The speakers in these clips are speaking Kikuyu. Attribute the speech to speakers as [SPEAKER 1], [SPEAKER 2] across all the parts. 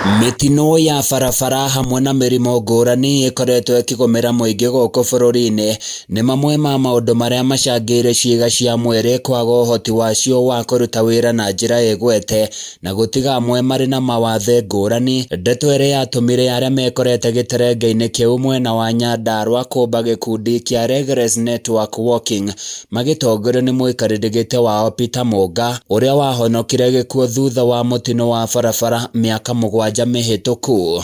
[SPEAKER 1] Mĩtino ya barabara hamwe na mĩrimũ ngũrani ĩkoretwo ĩkĩgũmĩra mũingĩ gũkũ bũrũri-inĩ nĩ mamwe ma maũndũ marĩa macangĩire ciĩga cia mwĩrĩ kwaga ũhoti wacio wa kũruta wĩra na njĩra ĩgwete na gũtiga amwe marĩ na mawathe ngũrani. Ndeto ĩrĩa yatũmire arĩa mekorete gĩterenge-inĩ kĩu mwena wa Nyandarua kũmba gĩkundi kĩa Legless Network Walking magĩtongorio nĩ mũikarĩri gĩtĩ wao Peter Mũnga ũrĩa wahonokire gĩkuũ thutha wa mũtino wa barabara mĩaka 7 mĩhĩtũku.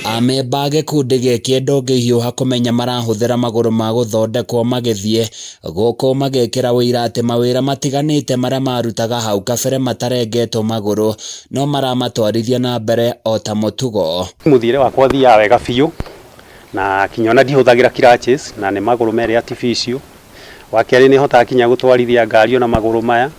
[SPEAKER 1] Amemba a gĩkundi gĩkĩ ndũngĩhiũha kũmenya marahũthĩra magũrũ ma gũthondekwo magĩthiĩ gũkũ magĩkĩra ũira atĩ mawĩra matiganĩte marĩa marutaga hau kabere matarengetwo magũrũ no maramatwarithia na mbere o ta mũtugo.
[SPEAKER 2] Mũthiĩre wakwa ũthiaga wega biũ na kinya ona ndihũthagĩra crutches na nĩ magũrũ merĩ artificial. Wa kerĩ nĩ hotaga kinya gũtwarithia ngari ona magũrũ maya.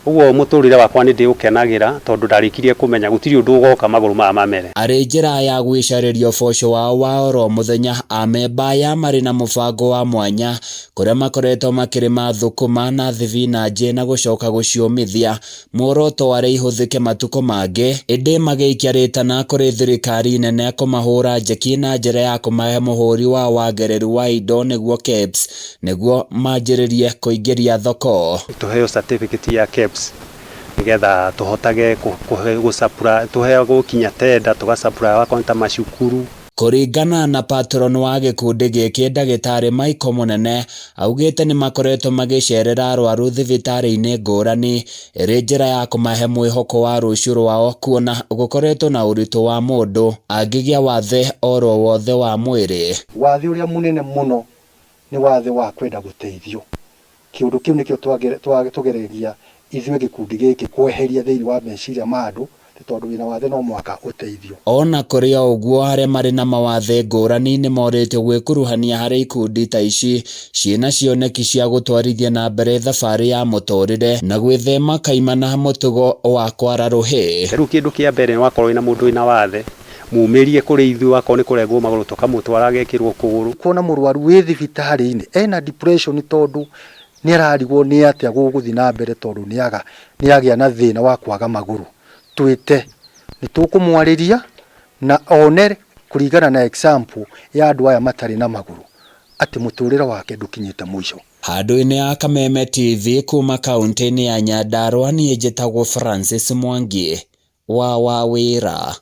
[SPEAKER 2] Ũguo mũtũrĩre wakwa nĩ ndĩũkenagĩra tondũ ndarĩkirie kũmenya gũtirĩ ũndũ ũgoka magũrũ maya mamere.
[SPEAKER 1] Arĩ njĩra ya gwĩcarĩria ũboco wao wa oro mũthenya, amemba aya marĩ na mũbango wa mwanya kũrĩa makoretwo makĩrĩma thũkũma na thibinanjĩ na gũcoka gũciũmithia muoroto warĩ ihũthĩke matukũ mangĩ, ĩndĩ magĩikia rĩtana kũrĩ thirikari nene kũmahũra njeki na njĩra ya kũmahe mũhũri wa wagĩrĩru wa indo nĩguo KEBS nĩguo manjĩrĩrie kũingĩria thoko.
[SPEAKER 2] Tũheo certificate ya KEBS nĩgetha tũhotage gũ tũheagwo kinya tender tũga supply wakorwo nĩ ta macukuru.
[SPEAKER 1] Kũringana na patron wa gĩkundi gĩkĩ ndagĩtarĩ Michael Mũnene augĩte nĩ makoretwo magĩcerera arwaru thibitarĩ-inĩ ngũrani ĩrĩ njĩra ya kũmahe mwĩhoko wa rũciũ rwao kuona gũkoretwo na ũritũ wa mũndũ angĩgĩa wathe oro wothe wa mwĩrĩ.
[SPEAKER 3] Wathe ũrĩa mũnene mũno nĩ wathe wa kwenda gũteithio. Kĩũndũ kĩu nĩkĩo tũgeragia ithuĩ gĩkundi gĩkĩ kweheria thĩinĩ wa meciria ma andũ tondũ wĩna wathe no mũhaka ũteithio.
[SPEAKER 1] Ona kũrĩ o ũguo arĩa marĩ na mawathe ngũrani nĩ morĩtio gwĩkuruhania harĩ ikundi ta ici ciĩna cioneki cia gũtwarithia na mbere thabarĩ ya mũtũrĩre na gwĩthema kaimana mũtugo wa kwara rũhĩ.
[SPEAKER 2] Rĩu kĩndũ kĩa mbere nĩ wakorwo wĩna mũndũ wĩna wathe mumĩrie kũrĩ ithuĩ wakorwo nĩ kũrengwo magũrũ tũkamũtwara agekĩrwo kũgũrũ.
[SPEAKER 3] Kuona mũrwaru wĩ thibitarĩ-inĩ ena depression tondũ nĩ ararigwo nĩ atĩa gũgũthiĩ na mbere tondũ nĩ agĩa na thĩna wa kwaga magũrũ. Twĩte nĩ tũkũmwarĩria na one kũringana na example ya andũ aya matarĩ na magũrũ atĩ mũtũrĩre wake ndũkinyĩte mũico.
[SPEAKER 1] Handũ-inĩ ha Kameme TV kuma kaunti-inĩ ya Nyandarua niĩ njĩtagwo Francis Mwangi wa Wawĩra.